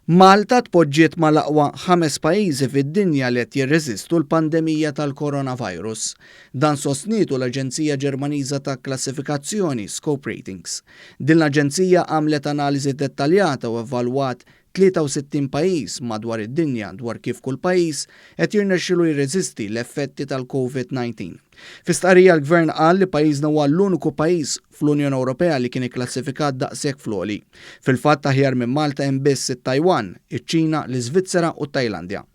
Malta tpoġġiet mal-aqwa ħames pajjiżi fid-dinja li qed jirreżistu l-pandemija tal-coronavirus. Dan sostnietu l-aġenzija Ġermaniża ta' klassifikazzjoni Scope Ratings. Din l-aġenzija għamlet analiżi dettaljata u evalwat 63 pajjiż madwar id-dinja dwar kif kull pajjiż qed jirnexxilu jirreżisti l-effetti tal-COVID-19. Fi stqarrija l-Gvern qal li pajjiżna huwa l-uniku pajjiż fl-Unjoni Ewropea li kien ikklassifikat daqshekk fl-għoli. Fil-fatt aħjar minn Malta hemm biss it-Taiwan, iċ-Ċina, l-Iżvizzera u t-Tajlandja.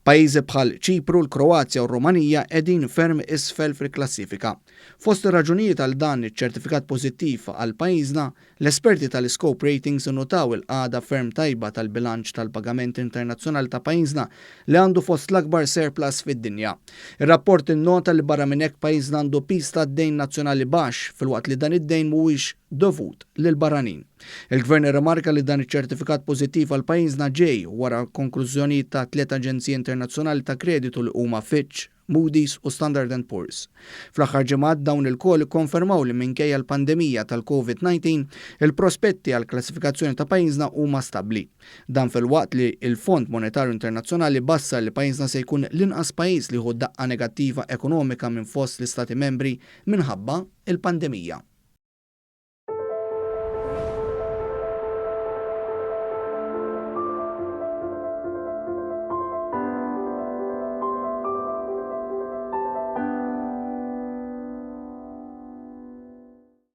Pajjiżi bħal Ċipru, l-Kroazja u r-Rumanija qegħdin ferm isfel fil-klassifika. Fost ir-raġunijiet għal dan iċ-ċertifikat pożittiv għal pajjiżna, l-esperti tal-Scope Ratings innotaw il-qagħda ferm tajba tal-bilanċ tal-pagamenti internazzjonali ta' pajjiżna li għandu fost l-akbar surplus fid-dinja. Ir-rapport innota li barra minn hekk pajjiżna għandu piż tad-dejn nazzjonali baxx filwaqt li dan id-dejn mhuwiex dovut lill-barranin. Il-Gvern irrimarka li dan iċ-ċertifikat pożittiv għal pajjiżna ġej wara konklużjonijiet ta' tliet aġenziji internazzjonali ta' kreditu li huma Fitch, Moody's u Standard and Poor's. Fl-aħħar ġimgħat dawn ilkoll ikkonfermaw li minkejja l-pandemija tal-COVID-19, il-prospetti għall-klassifikazzjoni ta' pajjiżna huma stabbli. Dan filwaqt li l-Fond Monetarju Internazzjonali bassar li pajjiżna se jkun l-inqas pajjiż li jieħu daqqa negattiva ekonomika minn fost l-istati membri minħabba l-pandemija.